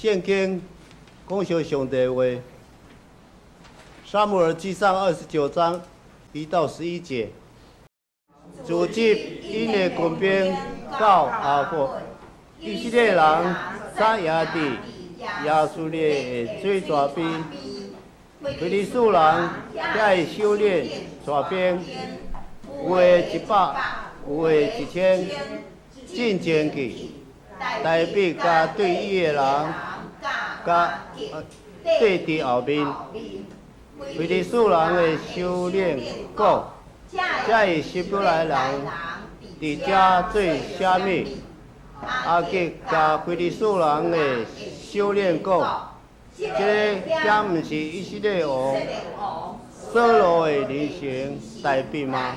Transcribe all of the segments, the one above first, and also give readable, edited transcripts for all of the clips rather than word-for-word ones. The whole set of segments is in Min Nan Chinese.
聖經講述上帝話，撒母耳記上29章1到11節，組織𪜶的軍兵到亞弗，以色列人紮營佇耶斯列的水泉邊，非利士人遐的首領帶兵，有的一百，有的一千，進前去。大衛佮對伊的人，佮綴佇後面。非利士人的首領講：這个希伯來人佇遮做啥物？亞吉共非利士人的首領講：這个敢毋是以色列王掃羅的兒孫大衛嗎？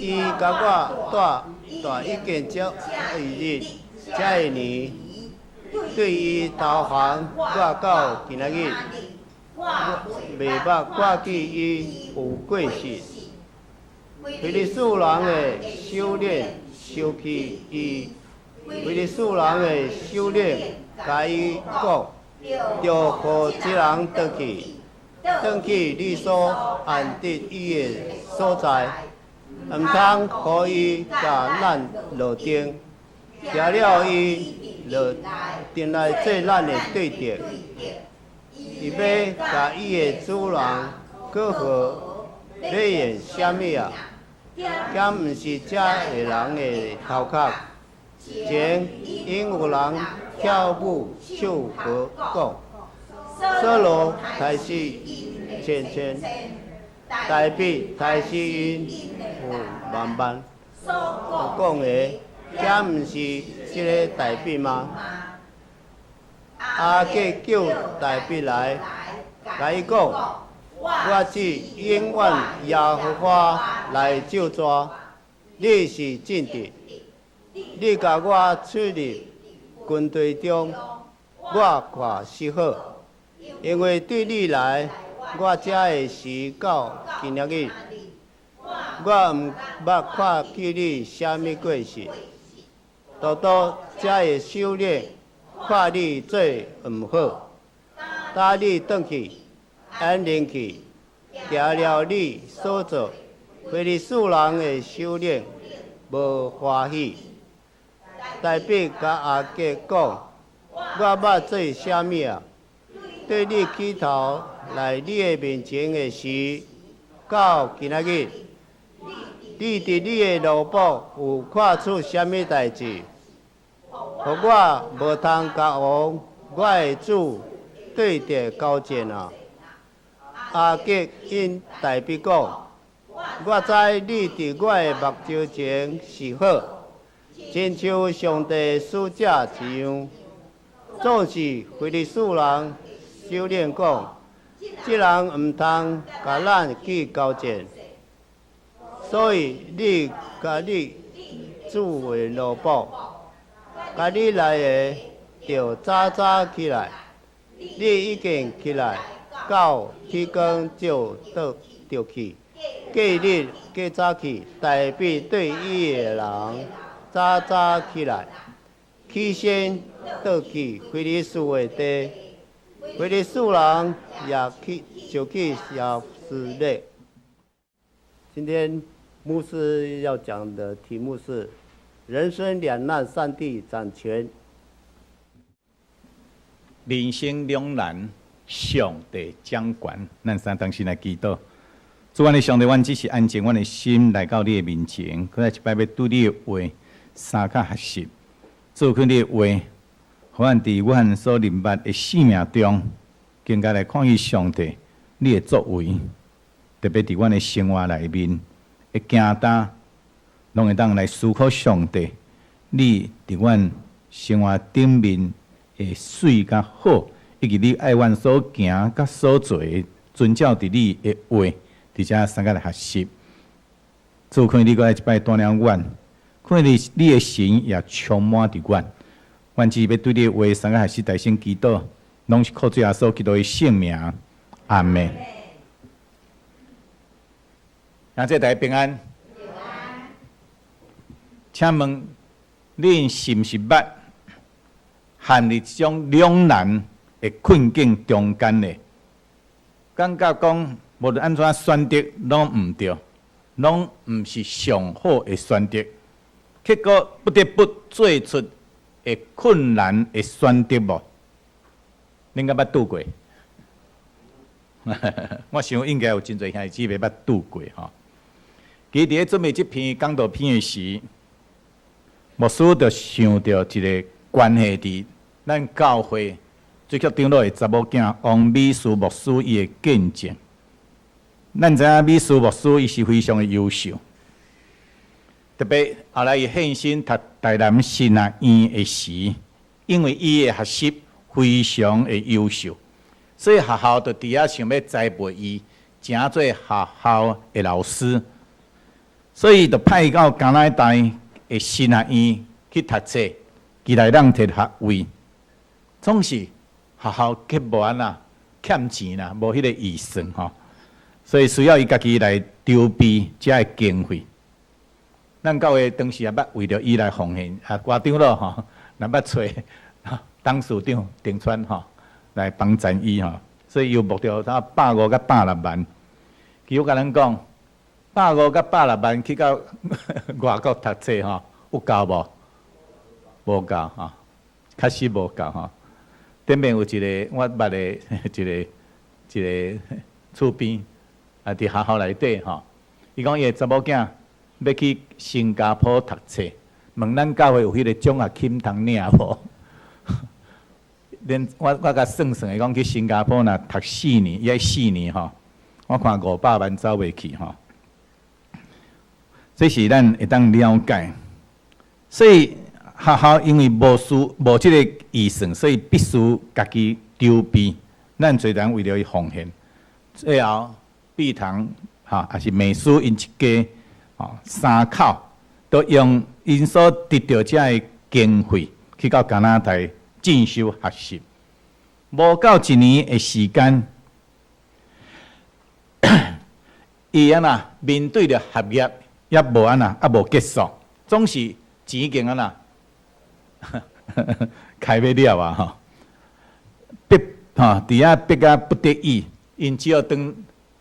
伊共我帶帶已經這個日、這个年，對伊投降，我到今仔日，我袂捌看見伊有過失。非利士人的首領生氣伊，非利士人的首領共伊講：著予這人轉去，轉去你所安置伊的所在，毋通予伊共咱落定，驚了伊落轉來做咱的對敵。伊欲共伊的主人媾和，欲用啥物啊？敢毋是這个人的頭殼？前𪜶有人跳舞唱和講：掃羅刣死千千，大衛刣死𪜶有萬萬。所講的，敢毋是這个大衛嗎？亞吉叫大衛來，共伊講：我是永遠耶和華來咒詛，你是正直，你共我出入軍隊中，我看是好，因為對你來，我遮的時到今仔日，我毋捌看見你啥物過失。獨獨遮的首領看你做毋好，今你轉去，安寧去，驚了你所做，非利士人的首領無歡喜。大衛共亞吉講：我捌做啥物啊？對你起頭來你的面前的時，到今仔日，你佇你的奴僕有看出啥物代誌，予我無通共王我的主對敵交戰啊？亞吉應大衛講：我知你佇我的目睭前是好，親像上帝使者一樣。總是非利士人首領講：這人毋通共咱去交戰，所以你佮你主的奴僕，佮你來的，著早早起來。你已經起來，到天光就倒著去。隔日過早起，大衛對伊的人早早起來，起身倒去非利士的地，非利士人也去就去耶斯列。今天牧師要講的題目是：人生兩難，上帝掌權。人生兩難，上帝掌權。咱三同心來祈禱。主，阮的上帝，阮只是安靜阮的心來到你的面前，閣來一擺欲對你的話相佮學習。主，願你的話，予阮佇阮所認捌的生命中，更加來看見上帝你的作為，特別佇阮的生活內面的行動，攏會當來思考上帝你佇阮生活頂面的媠佮好，以及你愛阮所行佮所做的，遵照佇你的話，佇遮相佮來學習。主，願你閣來一擺帶領阮，願你你的神也充滿佇阮。阮只是欲對你的話相佮學習，大聲祈禱，攏是靠主耶穌基督的聖名。阿們。兄弟大家平安。請問，恁是毋是捌學陷佇這種兩難的困境中間的，感覺講無論按怎選擇，攏毋對，攏毋是上好的選擇，結果不得不做出會困難的選擇無？恁敢捌拄過？我想應該有真濟兄弟姊妹捌拄過吼。其實佇咧準備這篇講道篇的時，牧師就想著一個關係佇咱教會最局長老的查某囝王美淑牧師伊的見證。咱知影美淑牧師伊是非常的優秀，特別後來伊獻身讀台南神學院的時，因為伊的學習非常的優秀，所以學校就佇遐想欲栽培伊，成做學校的老師，所以就派伊到加拿大的神學院去讀冊，期待當摕學位。總是學校卻無按怎欠錢啦，無彼個預算吼，所以需要伊家己來籌備遮的經費。咱教會當時也捌為著伊來奉獻，啊，郭長老吼，若捌揣董事長丁川吼來幫贊伊吼，所以又募著差150佮160萬。其實我共恁講，150佮160萬去到外國讀冊吼，有夠無？無夠吼，確實無夠吼。頂面有一個我捌的一個厝邊，啊，佇學校內底吼，伊講伊的查某囝欲去新加坡讀冊，問咱教會有彼個獎學金通領無？恁我共算算，伊講去新加坡若讀四年，伊愛四年吼，我看500萬走袂去吼。這是咱會當了解，所以學校因為無需無這個預算，所以必須家己籌備。咱濟人為著伊奉獻，最後碧堂哈，抑是美書𪜶一家吼三口都用𪜶所得著這个經費去到加拿大進修學習。無夠一年的時間，伊按怎面對著學業猶無按怎，猶無結束，總是錢已經按怎開欲了啊！吼，逼吼佇遐逼甲不得已，𪜶只好轉，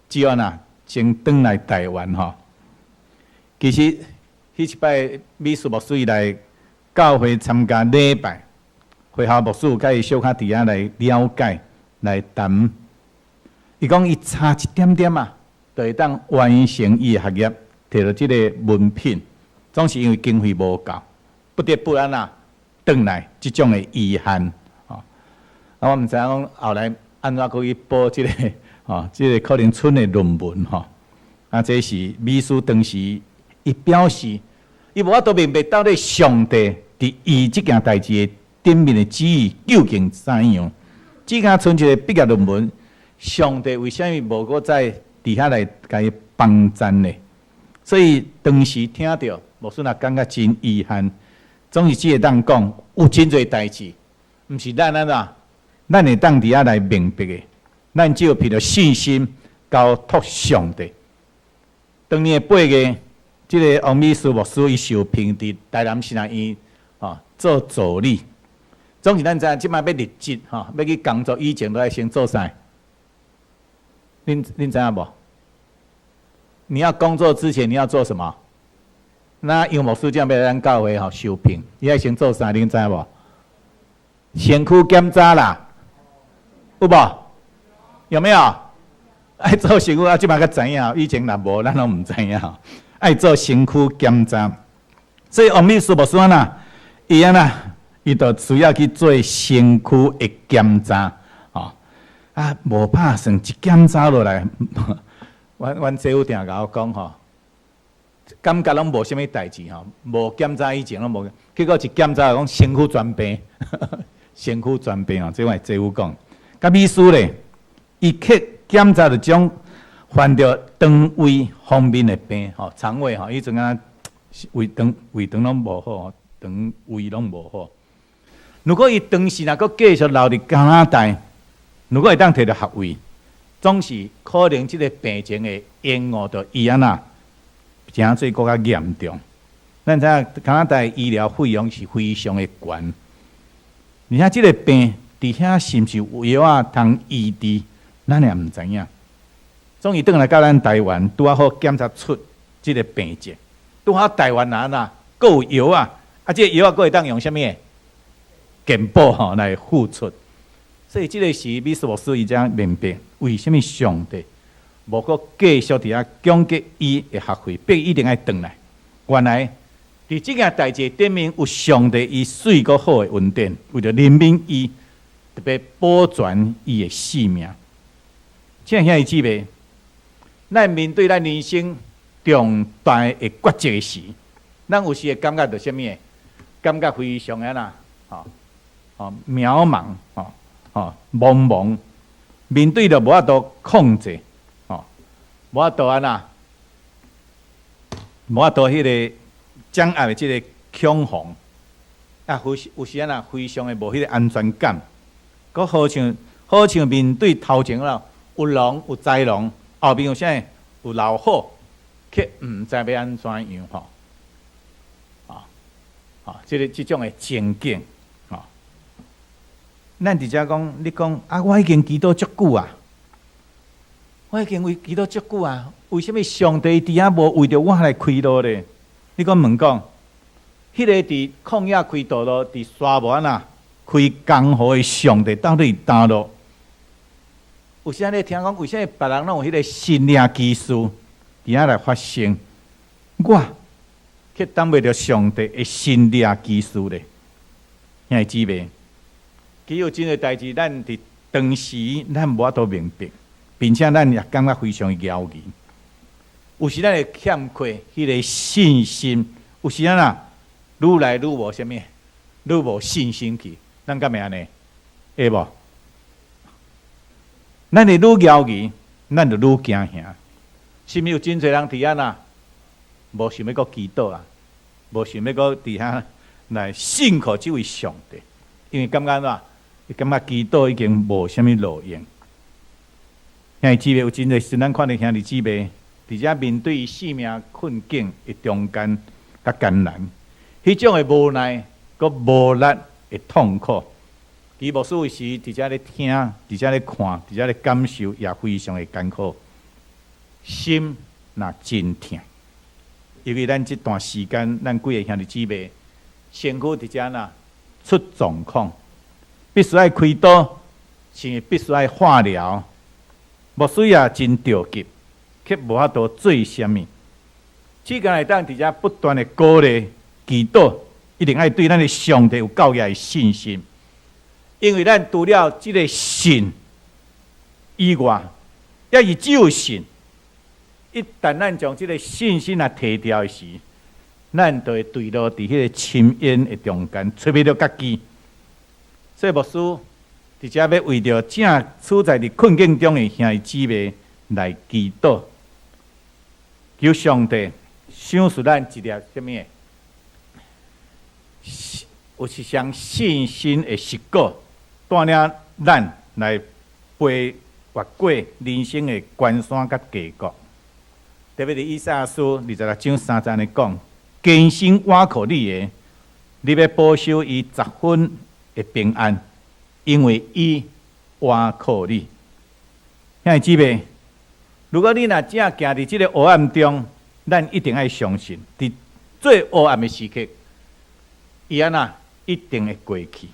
只好按怎先轉來台灣吼。其實，彼一擺美術牧師伊來教會參加禮拜，會後牧師有共伊小可佇遐來了解、來談。伊講伊差一點點啊，就會當完成伊的學業，摕著這个文憑，總是因為經費無夠，不得不按怎轉來，這種的遺憾。吼，啊，我毋知影講後來按怎閣去補這个，吼，這个可能賰的論文吼。啊，這是美書當時伊表示，伊無法度明白到底上帝佇伊這件代誌的頂面的旨意究竟怎樣。只敢賰一個畢業論文，上帝為啥物無閣再佇遐來共伊幫贊呢？所以當時聽著，牧師若感覺真遺憾，總是只會當講有真濟代誌，毋是咱按怎，咱會當佇遐來明白的。咱只有憑著信心交託上帝。當年的8月，這个王美書牧師伊受聘佇台南神學院吼做助理。總是咱知影，這擺欲入職吼，欲去工作以前，都愛先做啥？恁知影無？你要工作之前，你要做什麼？那楊牧師這樣欲來咱教會吼受聘，伊愛先做啥？恁知影無？身軀檢查啦，有無？有沒有？愛做身軀啊，這擺才知影，以前若無，咱攏毋知影。愛做身軀檢查，所以王美書牧師按怎，伊按怎，伊就需要去做身軀的檢查，吼啊，無拍算一檢查落來，阮姐夫定共我講吼，感覺攏無啥物代誌吼，無檢查以前攏無，結果一檢查講身軀全病，身軀全病吼，這我姐夫講。佮美書咧，伊去檢查就將患著腸胃方面的病吼，腸胃吼，彼陣啊胃腸胃腸攏無好，腸胃攏無好。如果伊當時若閣繼續留佇加拿大，如果會當摕著學位，總是可能這个病情會延誤著伊按怎，誠做閣較嚴重。咱知影加拿大醫療費用是非常的懸。而且這个病佇遐是毋是有藥仔通醫治，咱也毋知影。總伊轉來到咱台灣，拄仔好檢查出這个病症，拄好台灣人啊，閣有藥仔，啊，這个藥仔閣會當用啥物？健保吼來付出。所以這个時，米斯牧師伊才明白，為啥物上帝無閣繼續佇遐供給伊的學費，逼伊一定愛轉來。原來佇這件代誌頂面有上帝伊媠閣好的恩典，為著憐憫伊，特別保全伊的性命。親愛兄弟姊妹，咱面對咱人生重大的抉擇時，咱有時會感覺著啥物？感覺非常的啦，吼吼渺茫，吼吼茫茫，面對著無法度控制，吼無法度按怎，無法度彼个掌握的這个恐慌，啊，有時有時按怎非常的無彼个安全感，閣好像面對頭前啦，有龍有豺狼，後面有啥？有老虎，卻毋知欲按怎樣吼，啊啊，這个這種的情景，吼，咱佇遮講，你講啊，我已經祈禱足久啊，我已經為祈禱足久啊，為啥物上帝佇遐無為著我來開路咧？你閣問講，彼个佇曠野開道路，佇沙漠按怎開江河的上帝到底佇佗落？有時你聽講，為啥物別人攏有彼个神蹟奇事佇遐來發生？我卻等袂著上帝的神蹟奇事咧？兄弟姊妹，其實有真濟代誌，咱佇當時咱無法度明白，並且咱也感覺非常的猶疑。有時咱會欠缺彼个信心，有時咱啊，愈來愈無啥物，愈無信心去，咱敢會按呢？會無？咱會愈猶疑，咱就愈驚嚇。是毋是有真濟人佇遐呐？無想欲閣祈禱啊，無想欲閣佇遐來信靠這位上帝，因為感覺按怎？伊感覺祈禱已經無啥物路用。兄弟姊妹有真濟時，咱看著兄弟姊妹佇遮面對生命困境的中間較艱難，彼種的無奈閣無力的痛苦。其牧師有時佇遮咧聽，佇遮咧看，佇遮咧感受，也非常的艱苦，心若真疼。因為咱這段時間，咱幾个兄弟姊妹身軀佇遮若出狀況，必須愛開刀，甚至必須愛化療。牧師也真著急，卻無法度做啥物。只敢會當佇遮不斷的鼓勵、祈禱，一定愛對咱的上帝有夠額的信心。因為咱除了這个信以外，抑是只有信。一旦咱將這个信心啊提掉的時，咱就會墜落佇彼个深淵的中間，揣袂著家己。所以牧師佇遮欲為著正處在佇困境中的兄弟姊妹來祈禱，求上帝賞賜咱一粒啥物？有一雙信心的石鼓，帶領咱來飛越過人生的關山佮低谷。特別佇以賽亞書26章3節按呢講：堅心倚靠你的，你欲保守伊十分的平安，因為伊倚靠你。兄弟姊妹，如果你若正行佇這个黑暗中，咱一定愛相信，佇最黑暗的時刻，伊按怎一定會過去，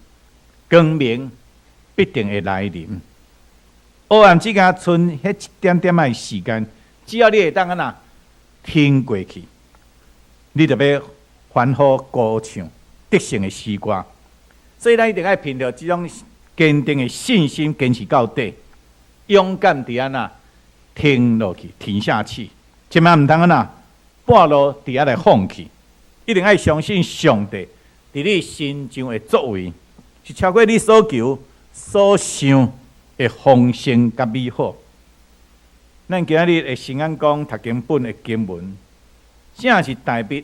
光明必定會來臨。黑暗只敢賰彼一點點仔的時間，只要你會當按怎挺過去，你就欲歡呼歌唱得勝的詩歌。所以，咱一定愛憑著這種堅定的信心，堅持到底，勇敢佇按怎挺落去，挺下去，千萬毋通按怎半路佇遐來放棄，一定愛相信上帝佇你身上的作為，是超過你所求所想的豐盛佮美好。咱今日的聖安講讀經本的經文，正是大衛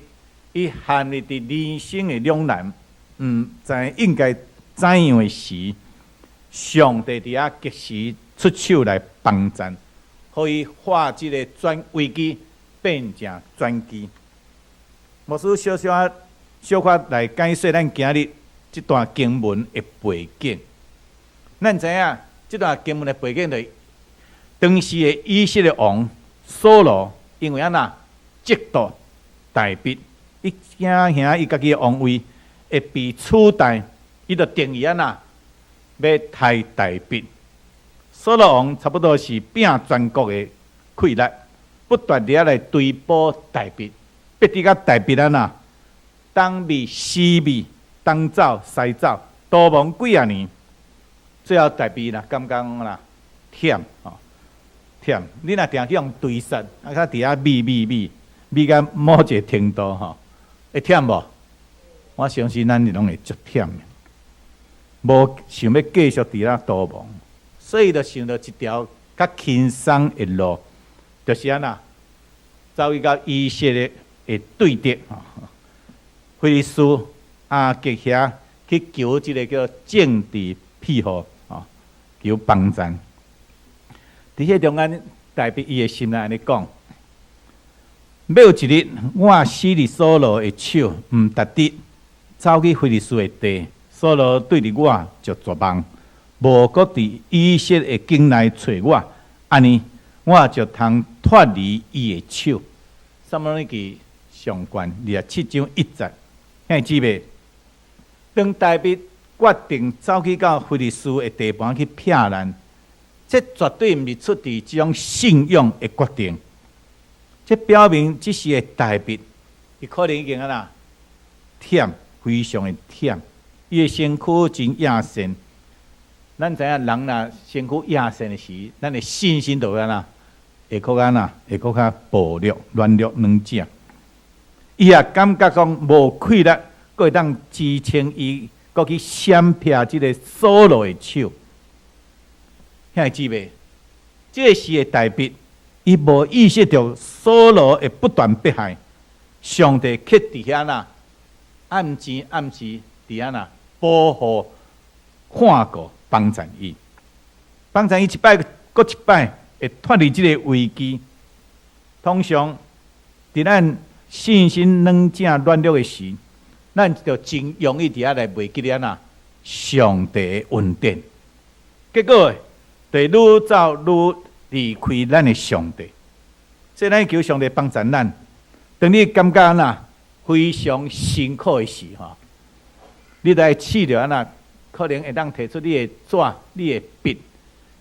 伊陷入佇人生的兩難，毋知應該怎樣的時，上帝佇遐及時出手來幫贊，予伊化這个轉危機變成轉機。牧師小小仔小可來解說咱今日這段經文的背景。咱知影，這段經文的背景就是當時的以色列王掃羅，因為按怎嫉妒大衛，伊驚嚇伊家己的王位會被取代，伊就定意按怎欲刣大衛。掃羅王差不多是拼全國的氣力，不斷佇遐來追捕大衛，逼佇甲大衛按怎東避西避，東走西走，逃亡幾仔年，最後大衛啦，感覺講啦，忝吼，忝。你若定去予追殺，啊，較佇遐避避避，避到某一个程度吼，會忝無？我相信咱攏會足忝的，無想欲繼續佇遐逃亡，所以就想著一條較輕鬆的路，就是按怎，走去到以色列的對敵吼，非利士亞吉遐去求這个叫政治庇護，吼，求幫贊。佇彼中間，大衛伊的心內按呢講：欲有一日，我死佇掃羅的手，毋值得走去非利士的地。掃羅對著我就絕望，無閣佇以色列的境內揣我，按呢，我就通脫離伊的手。撒母耳記上卷27章1節，兄弟姊妹，當大衛決定走去到非利士的地盤去避難，這絕對毋是出佇這種信仰的決定。這表明這時的大衛，伊可能已經按怎忝，非常的忝，伊的身軀真野鉎。咱知影人若身軀野鉎的時，咱的信心就會按怎，會閣按怎，會閣較薄弱、軟弱軟正。伊也感覺講無氣力，閣會當支撐伊，閣去閃避這个掃羅的手。兄弟姊妹，這个時的大衛，伊無意識著掃羅會不斷迫害，上帝卻佇遐呐，暗時暗時佇遐呐保護、看顧、幫贊伊，幫贊伊一擺閣一擺，會脫離這个危機。通常佇咱信心軟正軟弱的時，咱就真容易佇遐來袂記得按怎上帝的恩典，結果就愈走愈離開咱的上帝。所以咱求上帝幫助咱。當你感覺按怎非常辛苦的時吼，你著愛試著按怎，可能會當提出你的紙、你的筆，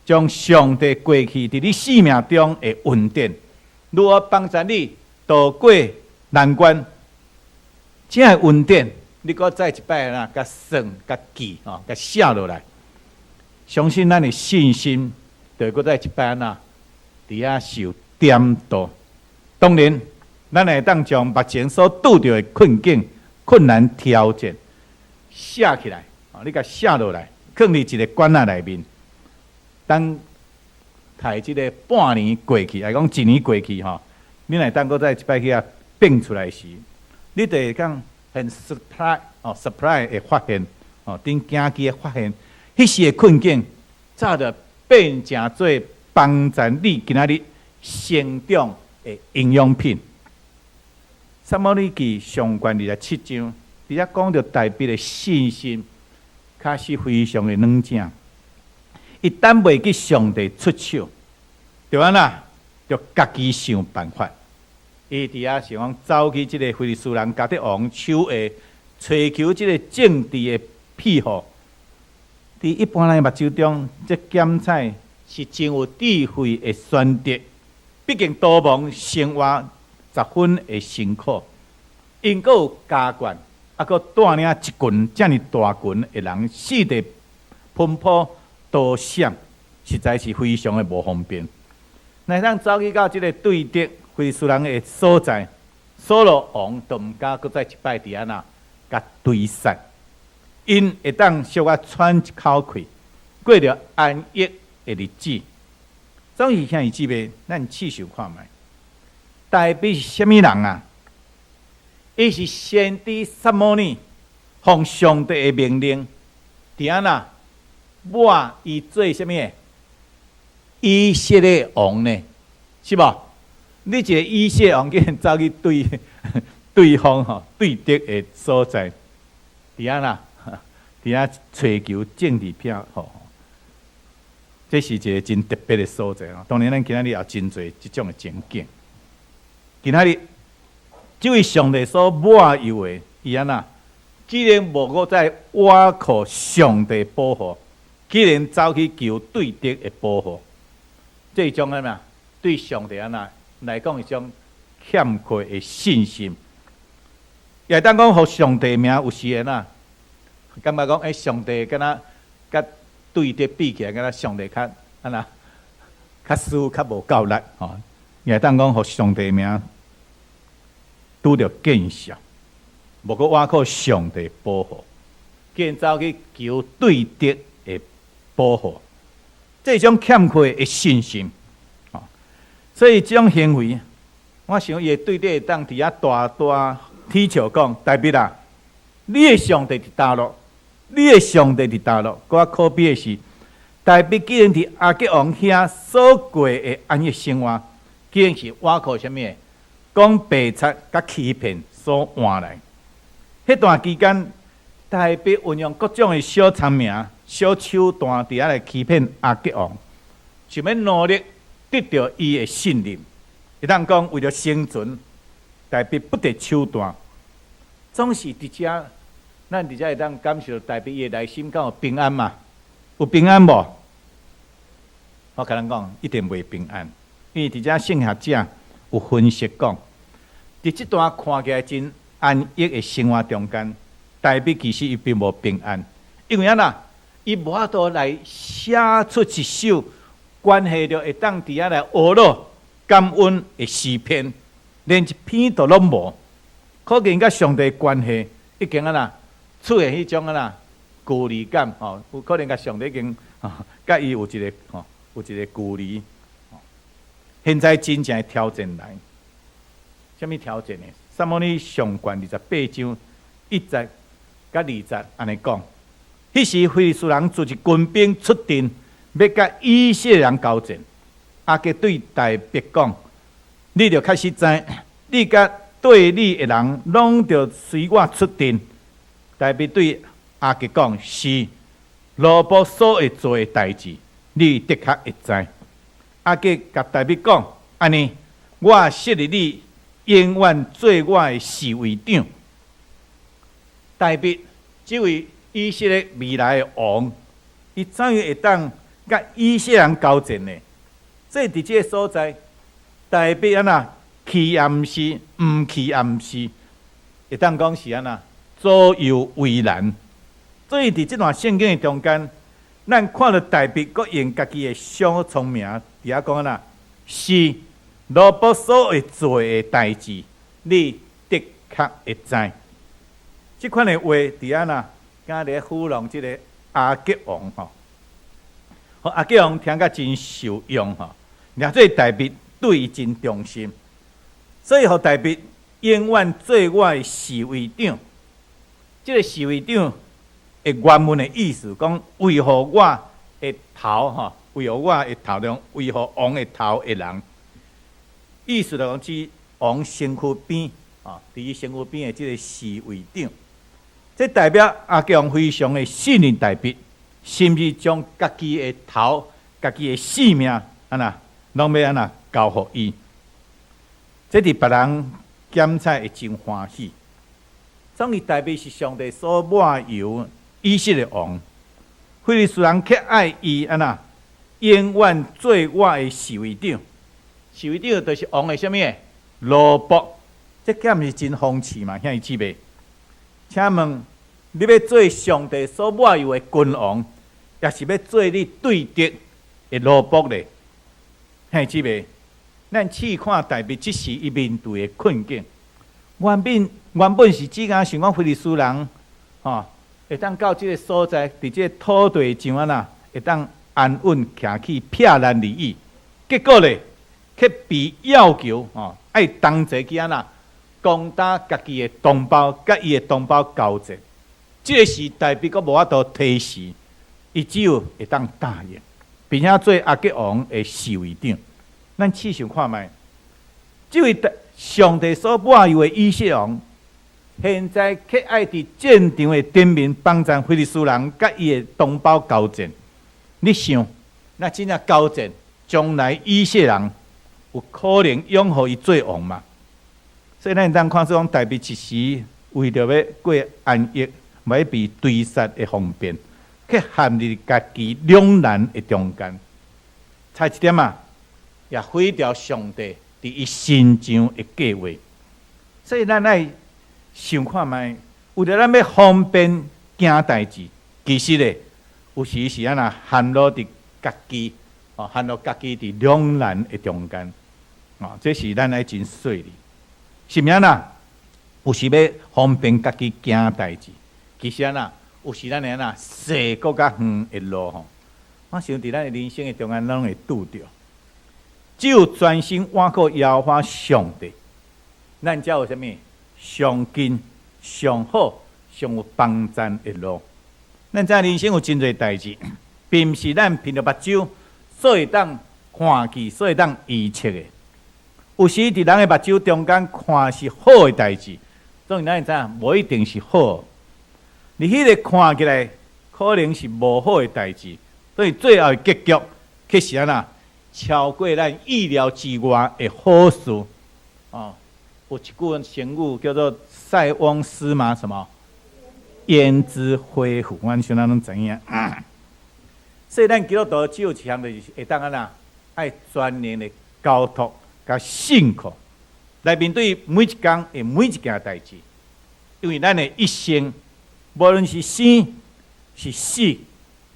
將上帝過去佇你生命中的恩典，如何幫助你渡過難關？這个恩典，你閣再一擺啦，共算、共記吼，共寫落來。相信咱的信心，就會閣再一擺啦，佇遐受點度。當然，咱會當將目前所拄著的困境、困難挑戰寫起來，哦，你共寫落來，囥佇一个罐仔內面。等待這个半年過去，抑講一年過去吼，你若會當閣再一擺去遐變出來時，你就會講很 surprise 哦，surprise 會發現哦，真驚奇會發現，彼時的困境早就變成做幫助你今仔日成長的營養品。撒母耳記上卷27章，佇遐講著大衛的信心，確實非常的軟正。伊等袂及上帝出手，就按怎，就家己想辦法。伊佇遐想講走去這个非利士人迦特王手下，揣求這个政治的庇護。佇一般人的目睭中，這檢採是真有智慧的選擇。畢竟逃亡生活十分的辛苦，𪜶閣有家眷，猶閣帶領一群遮爾大群的人四處奔波逃閃，實在是非常的無方便。若會當走去到這个對敵非利士人的所在，掃羅王都毋敢閣再一擺佇遐那共追殺，𪜶會當小可喘一口氣，過著安逸的日子。總是兄弟姊妹，咱試想看覓，大衛是啥物人啊？伊是先知撒母耳奉上帝的命令，佇按怎抹伊做啥物？以色列王呢？是無？你一个以色列王竟然走去對對方吼對敵的所在，佇按怎？佇遐揣求政治票吼。這是一个真特別的所在哦。當然，咱今仔日也真濟這種的情景。今仔日，這位上帝所抹油的，伊按怎？既然無閣再倚靠上帝保護，竟然走去求對敵的保護，這一種按怎？對上帝按怎來講，一種欠缺的信心。也會當講，予上帝名有時按怎？感覺講，欸，上帝敢若佮對敵比起來，敢若上帝較按怎？較輸較無夠力吼。也會當講，予上帝名拄著見笑，無閣倚靠上帝保護，竟然走去求對敵的保護，這種欠缺的信心，所以這種行為，我想伊的對敵會當佇遐大大恥笑講，大衛啊，你的上帝佇佗落？你的上帝佇佗落？閣較可悲的是，大衛竟然佇亞吉王遐所過的安逸生活，竟然是倚靠啥物？講白賊佮欺騙所換來。彼段期間，大衛運用各種的小聰明、小手段，佇遐來欺騙亞吉王，想欲努力得著伊的信任。會當講為著生存，大衛不擇手段，總是佇遮，咱佇遮會當感受大衛伊的內心敢有平安嘛？有平安無？我共咱講，一定袂平安，因為佇遮聖學者有分析講，佇這段看起來真安逸的生活中間，大衛其實伊並無平安，因為按怎？伊無法度來寫出一首關係著會當佇遐來呵咾感恩的詩篇，連一篇都攏無。可見佮上帝關係已經按怎出現彼種按怎距離感吼，有可能佮上帝已經佮伊有一個吼，有一個距離。現在真正的挑戰來，啥物挑戰呢？撒母耳上卷28章1節佮2節按呢講，彼時非利士人組織軍兵出陣，欲佮以色列人交戰。亞吉對大衛講：你著確實知，你佮綴你的人攏著隨我出陣。大衛對亞吉講：是奴僕所會做的代誌，你的確會知。亞吉共大衛講：按呢，我設立你永遠做我的侍衛長。大衛這位以色列未來的王，伊怎樣會當佮以色列人交戰呢？這佇這个所在，大衛按怎去也毋是，毋去也毋是，會當講是按怎左右為難。所以佇這段聖經的中間，咱看著大衛閣用家己的小聰明，佇遐講按怎，是奴僕所會做的代誌，你的確會知。這款的話佇按怎，敢咧糊弄這个亞吉王吼。亞吉王聽甲真受用吼，掠做大衛對伊真忠心，所以予大衛永遠做我的侍衛長。這个侍衛長的原文的意思講，維護我的頭吼，維護我的頭中，維護王的頭的人。意思就講指王身軀邊啊，佇伊身軀邊的這个侍衛長，這代表亞吉王非常的信任大衛，甚至將家己的頭、家己的性命，按怎，攏欲按怎交予伊。這佇別人檢採會真歡喜。總之大衛是上帝所抹油以色列王，非利士人卻愛伊按怎，永遠做我的侍衛長。侍衛長就是王的啥物？奴僕，這敢毋是真諷刺嘛？兄弟姊妹，請問你欲做上帝所抹油的君王，抑是欲做你對敵的奴僕咧？兄弟姊妹，咱試看大衛這時伊面對的困境，原本是只敢想講非利士人，吼，會當到這个所在，佇這个土地上按怎，會當安穩徛起，撇難而已。結果咧，卻被要求吼，愛同齊去按怎攻打家己的同胞，佮伊的同胞交戰。這个時大衛閣無法度推辭，伊只有會當答應，並且做亞吉王的侍衛長。咱試想看覓，這位上帝所抹油的以色列王，現在卻愛佇戰場的頂面幫贊非利士人佮伊的同胞交戰。你想，若真正交戰，將來以色列人有可能擁予伊做王嗎？所以咱會當看出講，大衛一時為著欲過安逸，欲避追殺的方便，去陷入家己兩難的中間。差一點仔，也毀掉上帝佇伊身上的計劃。所以咱愛想看覓，為著咱欲方便行代誌，其實咧，有時是按怎陷落佇家己，哦，陷落家己佇兩難的中間，哦，這是咱愛真細膩。是毋按怎？有時欲方便家己行代誌，其實按怎？有時咱會按怎踅閣較遠的路吼。我想佇咱的人生的中間，咱攏會拄著。只有專心倚靠耶和華上帝，咱才有啥物上近、上好、上有幫贊的路。咱知影人生有真濟代誌，並毋是咱憑著目睭所會當看見、所會當預測的。有時佇人的目睭中間看是好的代誌，當然咱會知影無一定是好。你彼個看起來可能是無好的代誌，所以最後的結局卻是按怎超過咱意料之外的好事。哦，有一句成語叫做“塞翁失馬”什麼？焉知非福？阮想咱攏知影。所以咱基督徒只有一項，就是會當按怎愛全然的交託佮信靠，來面對每一工的每一件代誌。因為咱的一生，無論是生是死，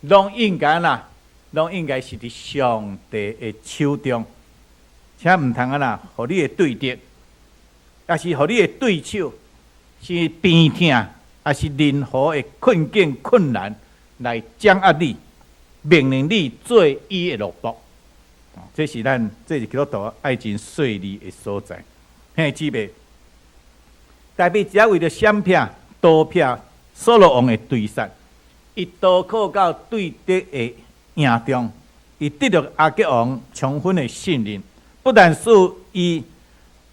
攏應該啦，攏應該是佇上帝的手中，請毋通按怎，予你的對敵，抑是予你的對手，是病痛，抑是任何的困境困難來掌握你，命令你做伊的奴僕。這是咱這是基督徒愛真細膩的所在。兄弟姊妹，大衛只為著閃避逃避掃羅王的追殺，伊逃靠到對敵的營中，伊得著亞吉王充分的信任，不但賜伊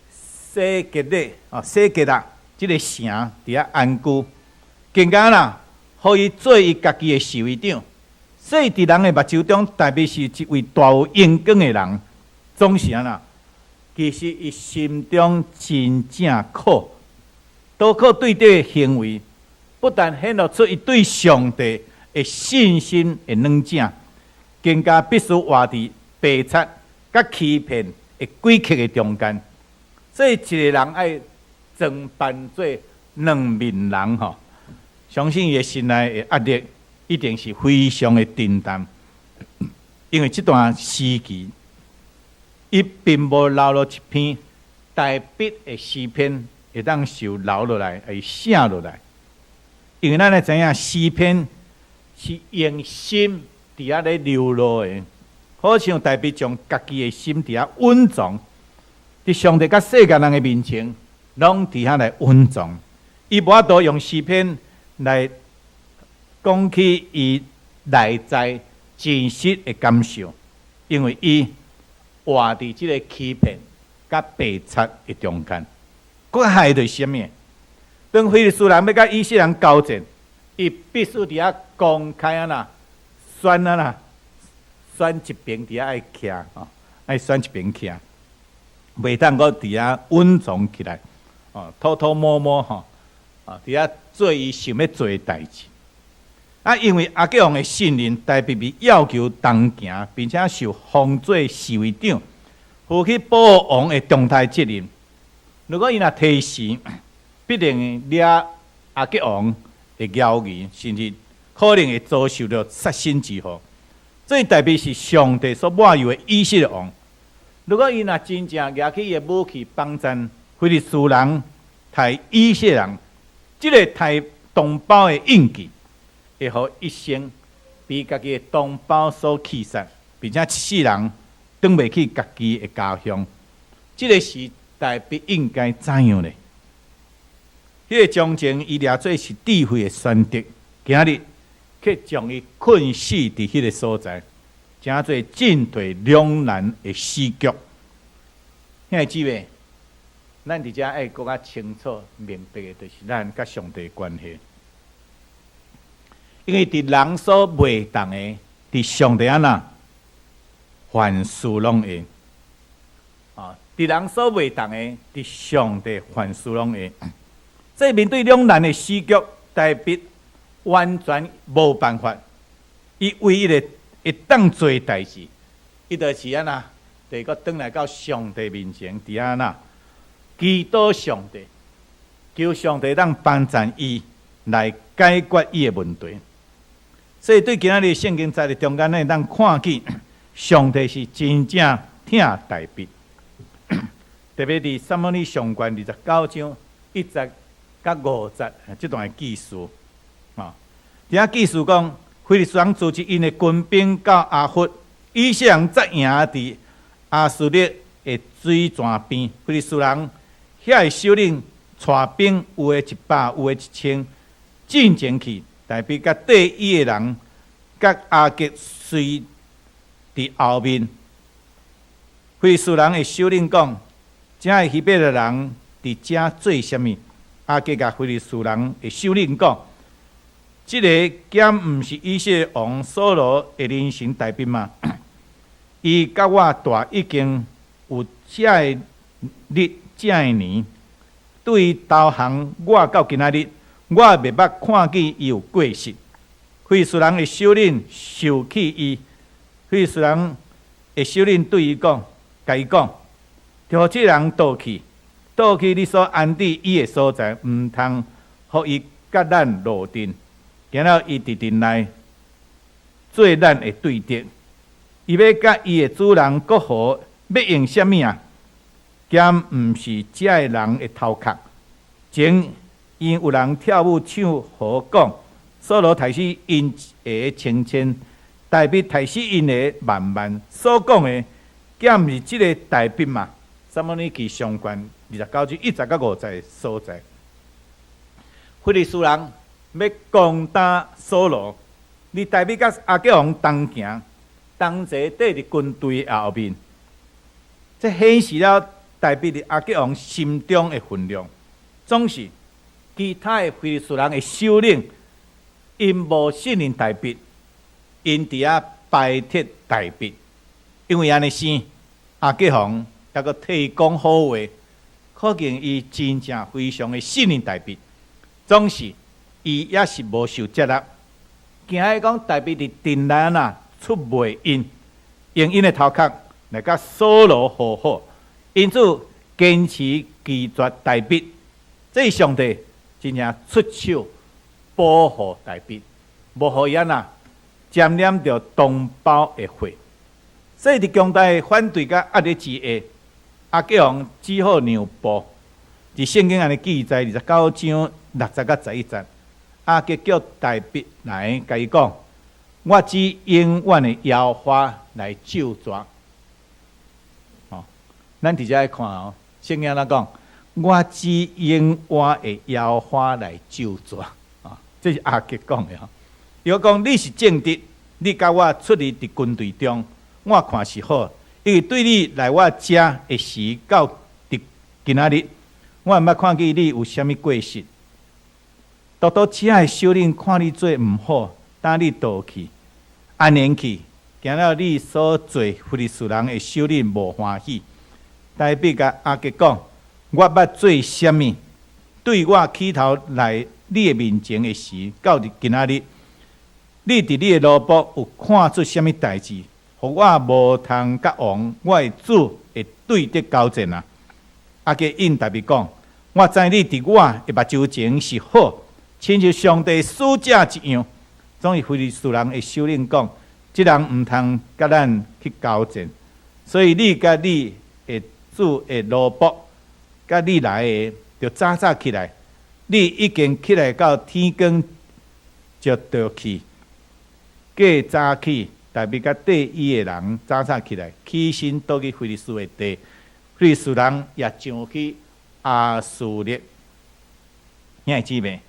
西結勒哦，西結拉這个城佇遐安居，更加啦，予伊做伊家己的侍衛長。所以佇人的目睭中，大衛是一位大有榮光的人，總是按怎？其實伊心中真正苦，逃靠對敵的行為，不但顯露出伊對上帝的信心的軟正，更加必須活佇白賊佮欺騙的詭計的中間。所以一个人愛裝扮做兩面人吼，相信伊的心內的壓力一定是非常的沉重，因為這段時期，伊並無留落一篇大筆的詩篇會當受留落來，會寫落來。因為咱會知影詩篇是用心佇遐咧流露的，好像大衛將家己的心佇遐隱藏，佇上帝佮世界人的面前，攏佇遐來隱藏。伊無法度用詩篇來講起伊內在真實的感受，因為伊活佇這个欺騙佮白賊的中間。閣害就是啥物？當非利士人欲佮以色列人交戰，伊必須佇遐公開按怎選按怎選一邊佇遐愛徛吼，愛選一邊徛，袂當閣佇遐隱藏起來，哦，偷偷摸摸吼，啊，佇遐做伊想欲做的代誌。啊，因為亞吉王的信任，大衛被要求同行，並且受封做侍衛長，負起保護王的重大責任。如果伊若提死，必定會惹亞吉王的懷疑，甚至可能會遭受著殺身之禍。這大衛是上帝所抹油的以色列王。如果伊若真正舉起伊的武器幫贊非利士人刣以色列人，這个刣同胞的印記，會予一生被家己的同胞所棄殺，並且一世人轉袂去家己的家鄉。這个是大衛應該怎樣呢？彼个將軍伊掠做是智慧的選擇，今日卻將伊困死佇彼个所在，成做進退兩難的死局。兄弟姊妹，咱佇遮愛閣較清楚明白的，就是咱佮上帝的關係。因為佇人所袂當的，佇上帝按怎凡事攏會。啊，佇人所袂當的，佇上帝凡事攏會。這面對兩難的死局，大衛完全無辦法。伊唯一的會當做的代誌，伊就是按怎，就閣轉來到上帝面前，佇按怎祈禱上帝，求上帝當幫助伊來解決伊的問題。所以對今仔日聖經在中間呢，咱看見上帝是真正疼大衛。特別佇撒母耳上卷29章1節佮5節這段的記事，啊，佇遐記事講，非利士人組織𪜶的軍兵到亞弗，以色列人紮營佇亞斯力的水泉邊，非利士人遐的首領帶兵有的100，有的1000，進前去，大衛佮綴伊的人，佮亞吉隨佇後面。非利士人的首領講：遮的希伯來人佇遮做啥物？亞吉共非利士人的首領講：這个敢毋是以色列王掃羅的人臣大衛嗎？伊佮我蹛已經有遮个日遮个年，對伊投降我到今仔日，我袂捌看見伊有過失。非利士人的首領受氣伊，非利士人的首領對伊講，共伊講，予這人倒去，倒去你所安置伊的所在，毋通予伊佮咱落陣。然後伊佇陣內做咱的對敵，伊欲佮伊的主人媾和，欲用啥物啊？敢毋是遮的人的頭殼？前因有人跳舞唱和講，掃羅刣死𪜶的千千，大衛刣死𪜶的萬萬，所講的，敢毋是這个大衛嗎？撒母耳記上卷29章1節佮5節所在，非利士人欲攻打掃羅，而大衛佮亞吉王同行，同齊綴佇軍隊後面，這顯示了大衛佇亞吉王心中的分量。總是其他的非利士人的首領，𪜶無信任大衛，𪜶佇遐排斥大衛，因為按呢生，亞吉王猶閣替伊講好話，可見伊真正非常的信任大衛。總是伊也是無受接納，驚伊講大衛佇陣內啊出賣𪜶，用𪜶的頭殼來佮掃羅和好，因此堅持拒絕大衛。這上帝真正出手保護大衛，無予伊按怎沾染著同胞的血。所以佇強大的反對佮壓力之下，亞吉王只好讓步。佇聖經按呢記載，29章6節佮11節，亞吉叫大衛來，共伊講：我指永遠的耶和華來咒詛。哦，咱佇遮來看哦，聖經按怎講？我指永遠的耶和華來咒詛。啊，這是亞吉講的吼。伊講你是正直，你佮我出入佇軍隊中，我看是好，因為對你來我遮的時到佇今仔日，我毋捌看見你有啥物過失。獨獨遮的首領看你做毋好，等你倒去，安然去，驚了你所做非利士人的首領無歡喜。大衛共亞吉講：我捌做啥物？對我起頭來你的面前的時，到佇今仔日，你佇你的奴僕有看出啥物代誌，予我無通佮王，我的主的對敵交戰啊？亞吉應大衛講：我知你佇我的目睭前是好，親像上帝使者一樣。總是非利士人的首領講：這人毋通佮咱去交戰，所以你佮你的主的奴僕，佮你來的，著早早起來。你已經起來到天光就倒去。過早起，大衛佮綴伊的人早早起來，起身倒去非利士的地，非利士人也上去亞斯力。兄弟姊妹，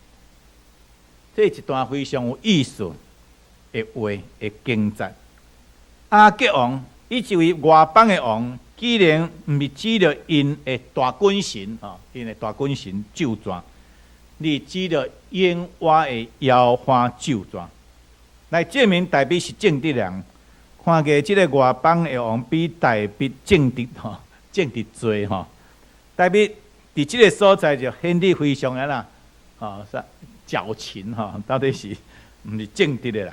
這一段非常有意思的話的經節。亞吉王，伊一位外邦的王，既然毋是指著𪜶的大軍神吼，𪜶的大軍神咒詛，你指著永活的耶和華咒詛，來證明大衛是正直人。看見這个外邦的王比大衛正直吼，正直濟吼。大衛佇這个所在就顯得非常的啦，吼，啥矯情吼，到底是毋是正直的人？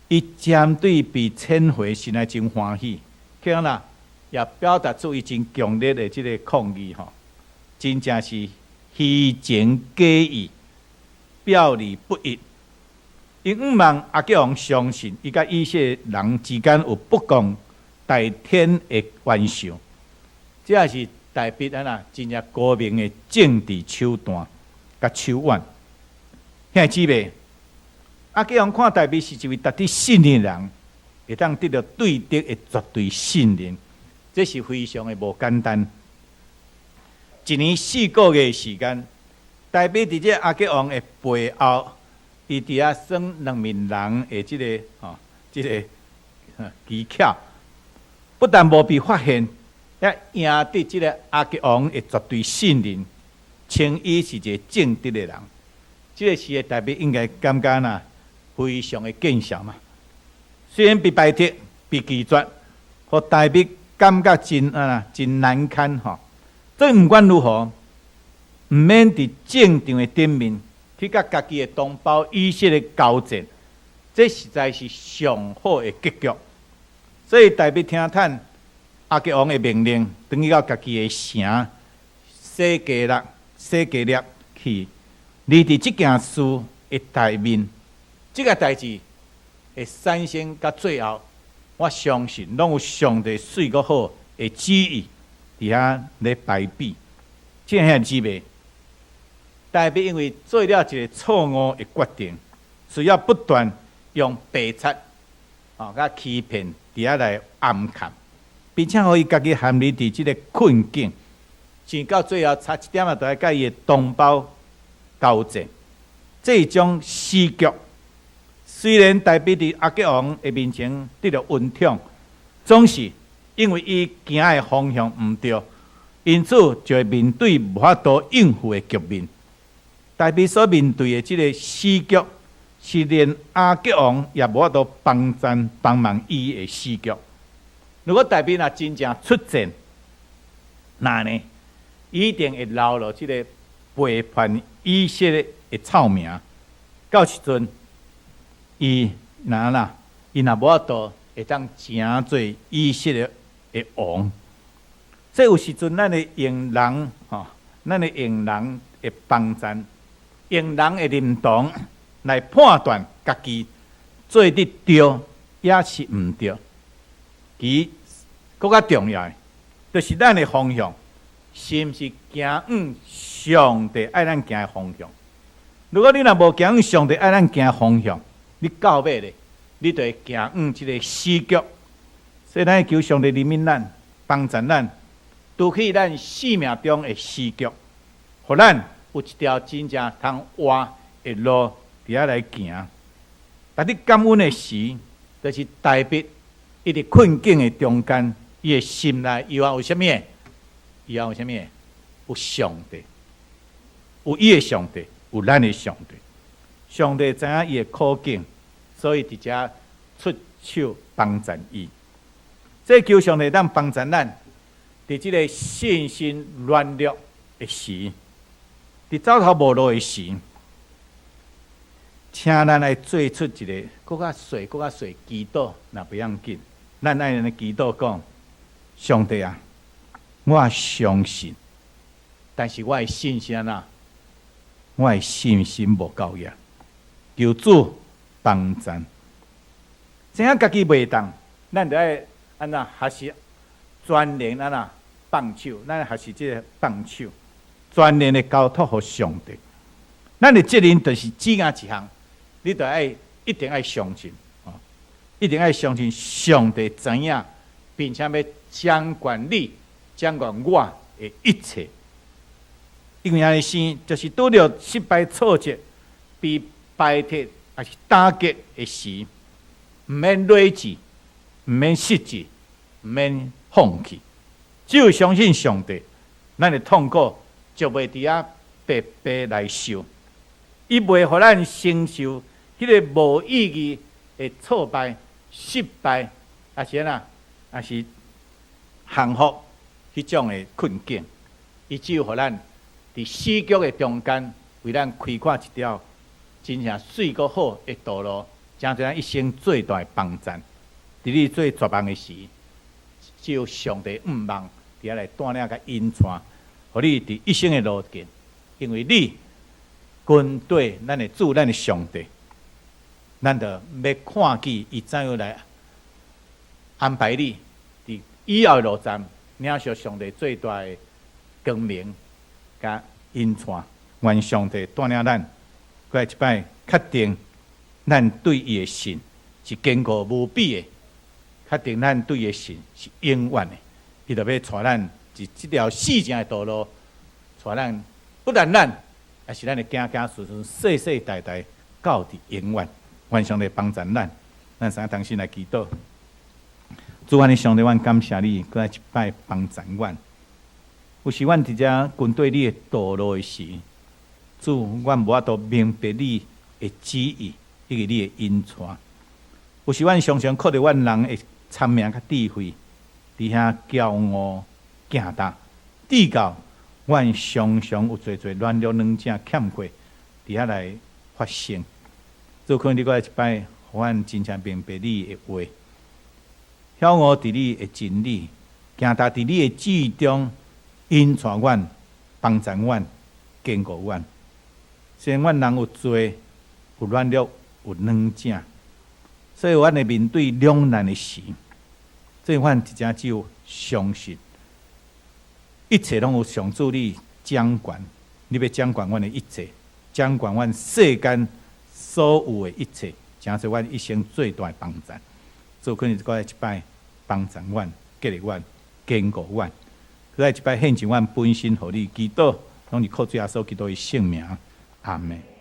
伊針對被遣回，心內真歡喜，去按怎也表達出伊真強烈的這个抗議吼，真正是虛情假意，表裡不一。伊向望亞吉王相信，伊佮以色列人之間有不共戴天的冤仇，這也是大衛按怎真正高明的政治手段佮手腕。兄弟姊妹，亞吉王看大衛是一位值得信任的人，會當得到對敵的絕對信任，這是非常的無簡單。一年四個月的時間，大衛佇這亞吉王的背後，伊佇遐耍兩面人的這个吼，這个技巧，不但無被發現，也贏得這个亞吉王的絕對信任，稱伊是一个正直的人。這个時的大衛應該感覺呐，非常的見笑嘛。雖然被排斥、被拒絕，予大衛感覺真啊真難堪吼。這毋管如何，毋免佇戰場的頂面去佮家己的同胞以色列交戰，這實在是上好的結局。所以大衛聽迵亞吉王的命令，轉去到家己的城洗革勒、洗革勒去。而佇這件事的內面，這个代誌會產生到最後，我相信攏有上帝媠閣好的旨意佇遐咧排比。這兄弟姊妹，大衛因為做了一个錯誤的決定，需要不斷用白賊啊、佮欺騙佇遐來暗崁，並且予伊家己陷入佇這个困境，直到最後差一點仔，就愛佮伊的同胞交戰。這種死局，雖然大衛佇亞吉王的面前得著恩寵，總是因為伊行的方向毋對，因此就會面對無法度應付的局面。大衛所面對的這个死局，是連亞吉王也無法度幫贊幫忙伊的死局。如果大衛若真正出戰，那呢，一定會留落這个背叛以色列的臭名。到時陣，伊若啦，伊若無法度會當成做以色列的王。這有時陣，咱會用人吼，咱會用人的幫贊，用人的認同來判斷家己做得對，抑是毋對。其實閣較重要的，就是咱的方向，是毋是行往上帝愛咱行的方向？如果你若無行往上帝愛咱行的方向，你到尾咧，你就會行往這个死局。所以，咱求上帝憐憫咱，幫助咱，除去咱生命中的死局，予咱有一條真正通活的路佇遐來行。但你感恩的時，就是大衛伊佇困境的中間，伊的心內猶原有啥物？猶原有啥物？有上帝，有伊的上帝，有咱的上帝。上帝知影伊的苦境，所以佇遮出手幫助伊。這求上帝當幫助咱，佇這个信心軟弱的時，佇走投無路的時，請咱來做出一个閣較細、閣較細祈禱，若不要緊，咱愛按呢祈禱講：上帝啊，我相信，但是我的信心啊，我的信心無夠額，求主幫助。知影家己袂當，咱就愛按怎學習全然按怎放手，咱學習這个放手，全然的交託予上帝。咱的責任就是只額一項，你就愛一定愛相信，一定愛相信上帝知影，並且欲掌管你、掌管我的一切。因為按呢生，就是拄著失敗挫折、被排斥抑是打擊的時，毋免累志，毋免失志，毋免放棄。只有相信上帝，咱的痛苦就袂佇遐白白來受。伊袂予咱承受彼个無意義的挫敗、失敗，抑是按怎，抑是降服彼種的困境。伊只有予咱佇死局的中間，為咱開闊一條真正媠閣好的道路，成做咱一生最大的幫贊。佇你最絕望的時，只有上帝向望佇遐來帶領佮引帶，予你佇一生的路徑，因為你跟綴咱的主，咱的上帝，咱就欲看見伊怎樣來安排你佇以後的路站，領受上帝最大的光明佮引帶。願上帝帶領咱，閣來一擺確定咱對伊的信是堅固無比的，確定咱對伊的信是永遠的。伊就欲帶咱佇這條四正的道路，帶咱不但咱，也是咱的子子孫孫，世世代代到佇永遠。願上帝幫助咱，咱三個同心來祈禱。主啊，你上帝，阮感謝你，閣來一擺幫助阮。有時阮佇遮跟綴你的道路的時，主，阮無法度明白你的旨意，以及你的引帶。有時阮常常靠著阮人的聰明佮智慧，佇遐驕傲行踏，直到阮常常有濟濟軟弱軟正欠缺，佇遐來發生。主，懇你閣來一擺，予阮真正明白你的話，曉悟佇你的真理，行踏佇你的旨意中，引帶阮，幫助阮，堅固阮。雖然阮人有罪，有軟弱，有軟正，所以阮會面對兩難的時，所以阮一正只有相信，一切攏有上主你掌權，你欲掌管阮的一切，掌管阮世間所有的一切，成做阮一生最大的幫贊。主，懇你閣來一擺幫助阮，激勵阮，堅固阮，閣來一擺獻上阮本身予你祈禱，攏是靠主耶穌基督的聖名，阿門。